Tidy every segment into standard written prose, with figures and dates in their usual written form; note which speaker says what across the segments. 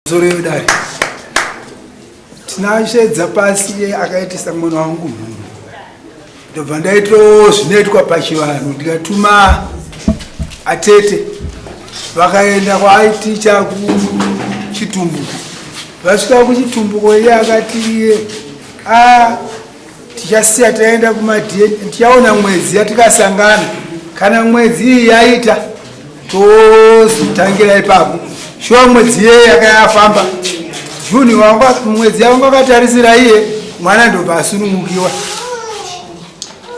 Speaker 1: Soro yedare tinashedza pasi iye akaitisa mwana wangu mhunhu ndobva ndaitawo zvinoitwa pachivanhu ndikatuma atete vakaenda kwaaiticha kuchitumbuko vasvika kuchitumbuko iye akati iye a tichasiya taenda kumadna tichaona mwedzi yatikasangana kana mwedzi iyi yaita tozotangira ipapo shuwa mwedzi iye yakayafamba juni mwedzi yavanga akatarisira iye mwana ndobva asunungukiwa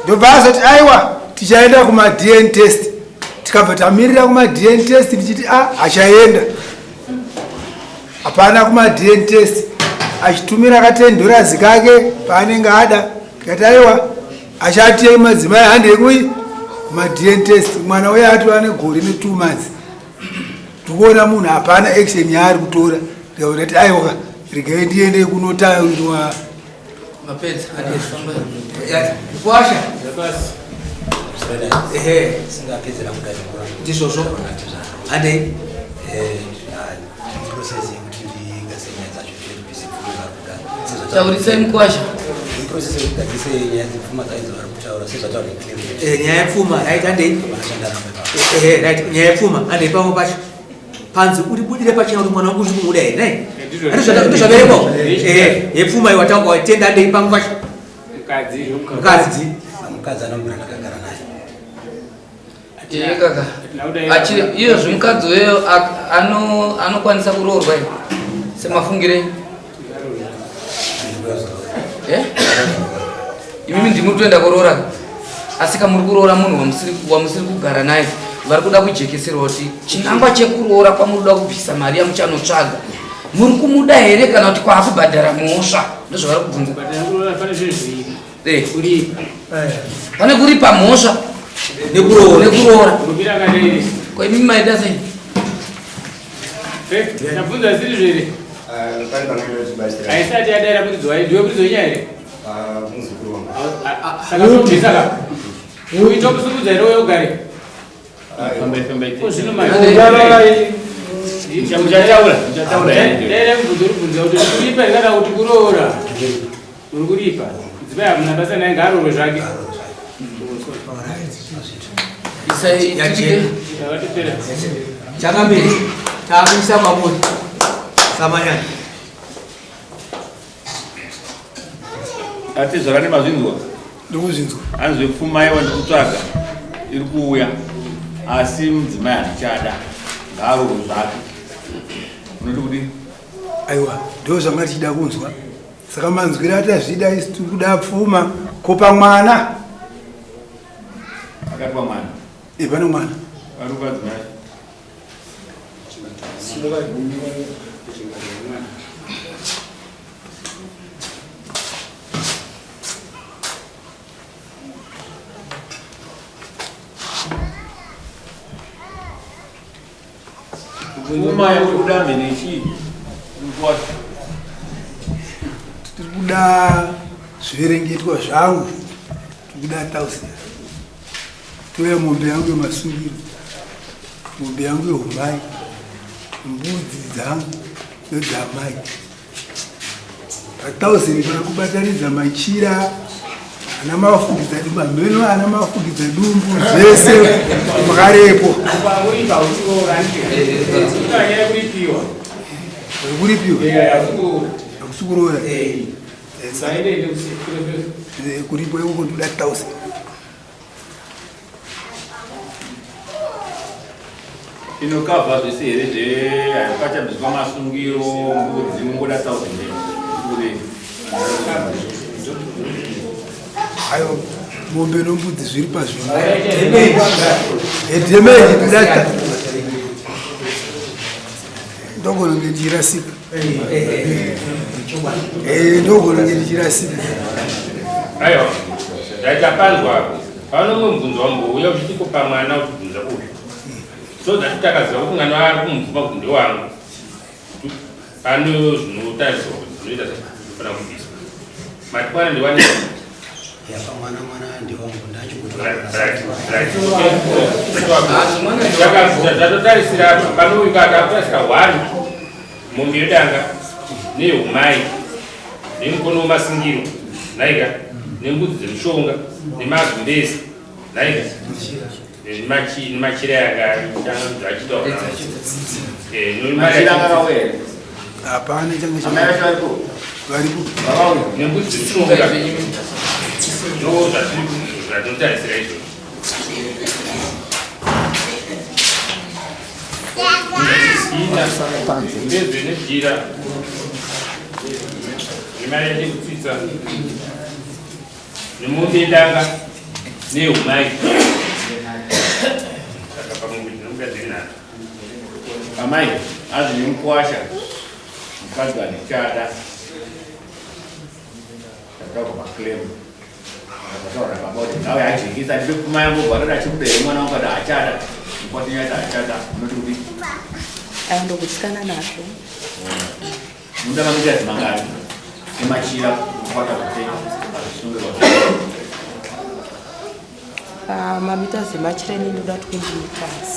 Speaker 1: ndobva azoti aiwa tichaenda kumadn test tikabva tamirira kumadn test tichiti a ah, achaenda hapana kumadn test achitumira katendurazi kake paanenge ada tikati aiwa achati madzimai handei kui kumadn test mwana uye atova negore ne two months tikuona munhu hapana action yaari kutora ndikaona ti aiwa regai ndiende kunotauriwa
Speaker 2: mapedza kwasha ehe ndizvozvo handei
Speaker 3: Taurisai mukwasha.
Speaker 2: Eh, nyaya yepfuma right handei eh, right nyaya yepfuma handei pamwe pacho panzi uribudire pachena kuti mwana wangu uri kumuda here nai ndozvaberekwa eh, yepfuma iwe watanga watenda handei pamwe pacho mukadzi
Speaker 4: mukadzi anongura ndakagara naye
Speaker 3: Kaka achiri iyo zvimukadzi uyo anokwanisa kuroorwa here semafungire eh? Imimi ndimi kutoenda kuroora asi kamuri kuroora munhu wamusiri kugara naye vari kuda kujekeserwa kuti chinangwa chekuroora kwamuri kuda kubvisa mari yamuchanotsvaga muri kumuda here kana kuti kwaakubhadhara mhosva ndozvavari kubvunza. Eh. Pane kuripa mhosva
Speaker 2: nekuroora
Speaker 3: nekuroora. Ko imi maita sei?
Speaker 5: Eh, ndabvunza zviri zvere. Ah, Haisati yadaira kuti dzwai ndiwe kuti dzonyaya here?
Speaker 6: Ah, muzukuru wangu.
Speaker 5: Ah, saka tobvisa ka. Uito kusukudza here uyo ugare? Ko zvino mai.
Speaker 7: Muchataura, muchataura.
Speaker 5: Daira mubvunzo uri kubvunza kuti kuripa here kana kuti kuroora? Uri kuripa. Mudzimai hamuna basa naye ngaaroorwe zvake.
Speaker 2: Chakamiri takuisa kwamuri samanyani.
Speaker 7: Ati zvakane mazvinzwa.
Speaker 1: Ndikuzvinzwa.
Speaker 7: Anzwe pfuma iwa ndikutsvaga iri kuuya asi mudzimai handichada ngaaroorwe zvake. Unoti kudii?
Speaker 1: Aiwa ndo zvanga tichida kunzwa. Saka manzwiro atazvida isu tiri kuda pfuma kopa mwana.
Speaker 7: Akatipa mwana.
Speaker 1: Eh, pane mwana.
Speaker 7: Ari kuvadzimai. Pfuma yakuda mhene chii?
Speaker 1: Tiri kuda zviverengetwa zvangu, tiri kuda thousand. Toya mombe yangu yemasungiro, mombe yangu yehumai, mbudzi dzangu nedzamai. Pathousand kana kubatanidza machira ana mafukidza dumbu hameno ana mafukidza dumbu zvese makarepo kuripiwa hakusi kuroora kuripo ikoko ndoda thousand
Speaker 7: Inokavha zvese here zve pachabviswa masungiro mbudzi mungoda thousand kuri
Speaker 1: ayo mombe nombudzi zviri pazvino edhemeji ndata ndogona kunge ndichirasika eh, ndogona kunge ndichirasika
Speaker 7: aiwa ndaita panzwa pano umwe mubvunzo wambouya uchiti kupa mwana uchibvunza uyu so that takaziva kuti mwana ari kumubvuma kuti ndewangu pane zvinotarisirwa kuti zvinoita zvinofanira kubviswa mati mwana ndewani
Speaker 4: mwana mwana ndewangu
Speaker 7: ndachikutotarisira panouyu katakutasira one Mombe yedanga neyehumai nemukono wemasingiro nhaika nembudzi dzemushonga nemagumbezi nhaika nemachira yanga achitaura.
Speaker 8: Machira akauya here?
Speaker 1: Hapana change.
Speaker 8: Amai vacho varipo?
Speaker 1: Varipo.
Speaker 8: Vavauya.
Speaker 7: Nembudzi dzemushonga ndo zvatinotarisira izvozvo. Ina nejira nemari yachekutsitsa nemombe yedanga nehumai. Saka pamombe tinobuda dziri nhatu.
Speaker 8: Amai, azi nemukwasha mukadzi handichada. Ndataurwa maclaim. Ndataura baba kuti ngauye ajekesa ndipe pfuma yangu gwara rachibuda here mwana wangu kana achada. Mukwasha nyati achada unoti kudii?
Speaker 9: Ayo ndokutsikana nazvo.
Speaker 8: Munoda mamita mangani emachira mukwasha kupfeka azvisungirwa.
Speaker 9: Mamita emachira ini ndoda 20 meters.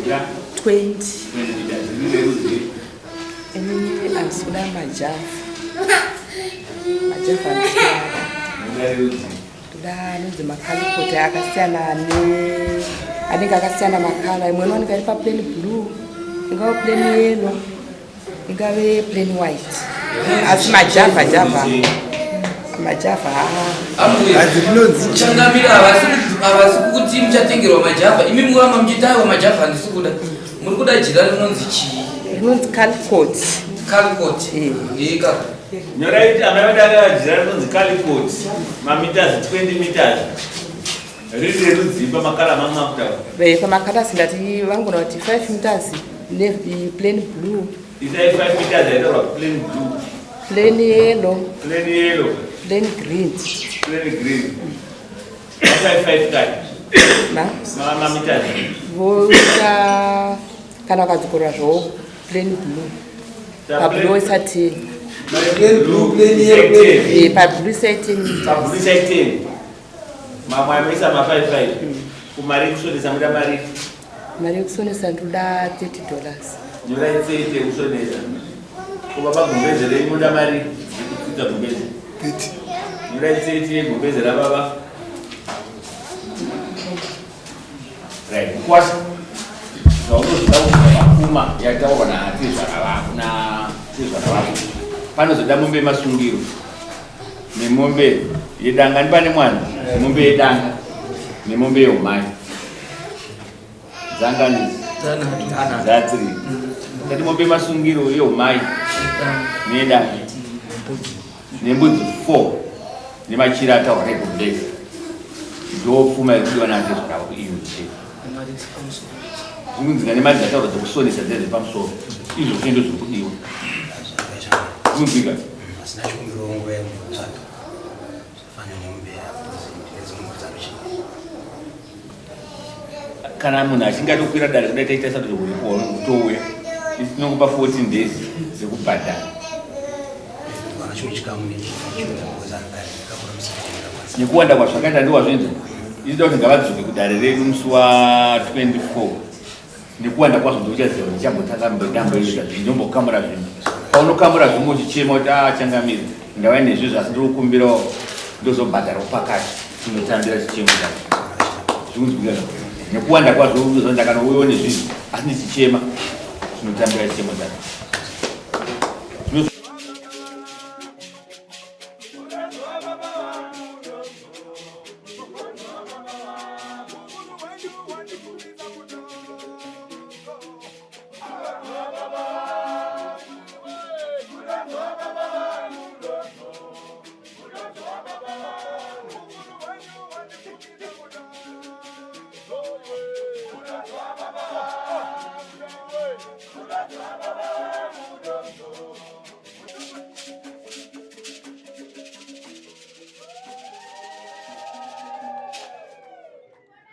Speaker 8: Ya.
Speaker 9: 20.
Speaker 8: 20 meters. Riri rerudzi.
Speaker 9: Inini handisi kuda majavha. Majavha handisi kuda.
Speaker 8: Munoda rerudzi.
Speaker 9: Ndoda anonzi macalicot akasiyana ne anenge akasiyana makala. Imwe inowanika iri paplain blue, ingave plain yellow, ingave plain white. Asi majavha javha. Majavha haa.
Speaker 1: Hadzi rinonzi chii?
Speaker 3: Changamire, havasi kuti muchatengerwa majavha. Imi muramba muchiti aiwa, majavha handisi kuda. Muri kuda jira rinonzi chii?
Speaker 9: Rinonzi calicot.
Speaker 3: Calicot. Ika.
Speaker 8: Nyorai kuti amai vadaka jira rinonzi calicot mameters 20 meters. Riri rerudzi pamakala mamwe akutaura.
Speaker 9: Pamacolours ndati vangona kuti 5 meters ne plain blue,
Speaker 8: Isai 5 meters yaitaurwa plain blue,
Speaker 9: plain yellow,
Speaker 8: plain yellow,
Speaker 9: plain green.
Speaker 8: Plain green. Isai 5 kai.
Speaker 9: Na
Speaker 8: Mameters.
Speaker 9: Voita kana vakadzokorora zvavo plain blue. Pablue isa 10.
Speaker 1: Plain blue, plain yellow, plain green.
Speaker 9: Pablue isai 10 meters.
Speaker 8: Pablue isai 10. Mamwe anoisa ma 5 5. Kumari yekusonesa muda mari.
Speaker 9: Mari yekusonesa ndoda $30.
Speaker 8: Nyorai 30 yekusonesa. Kuba pagumbeze renyu muda mari yekutsitsa gumbeze.
Speaker 1: 30.
Speaker 8: Nyorai 30 yegumbeze rababa. Right, mukwasha. Zvaunozoda kubva pfuma yataurwa natezvara vako natezvara vako. Panozoda mombe yemasungiro nemombe yedanga ndipane mwana, mombe yedanga nemombe yeumai. Dzangani dzatiri. Ndati mombe yemasungiro yeumai neyedanga nembudzi 4 nemachira ataurwa negumbezi ndo pfuma yekudiwa natezvara vako iyo chete. Zvikunzika nemari dzataurwa dzekusonesa dziya dzepamusoro izvo zvino ndo zviri kudiwa. Zvikunzika.
Speaker 4: Asina chikumbiro nguva yekutsvaga zvafanira nemombe nedzimwe dzaruchi.
Speaker 8: Kana munhu achinge atokwira dare kudai taita sato kutouya isu tinongopa 14 days dzekubhadhara.
Speaker 4: Kana chimwe chikamu nechikakura musakakwanisa.
Speaker 8: Nekuwanda kwazvakaita ndiwazvinzwa isida kuti ngavadzoke kudare redu musi wa24. Nekuwanda kwazvo ndouchaziva kuti ndichambotanga ndamboita zvindombokamura zvinhu. Paunokamura zvimwe uchichema kuti a changamire ndauya nezvizvo asi ndiri kukumbirawo ndozobhadharawo pakati, tinotambira chichemo chacho. Zvikunzwika nekuwanda kwazvo unoziva ndakanouyawo nezvinhu asi ndichichema, tinotambira chichemo chacho.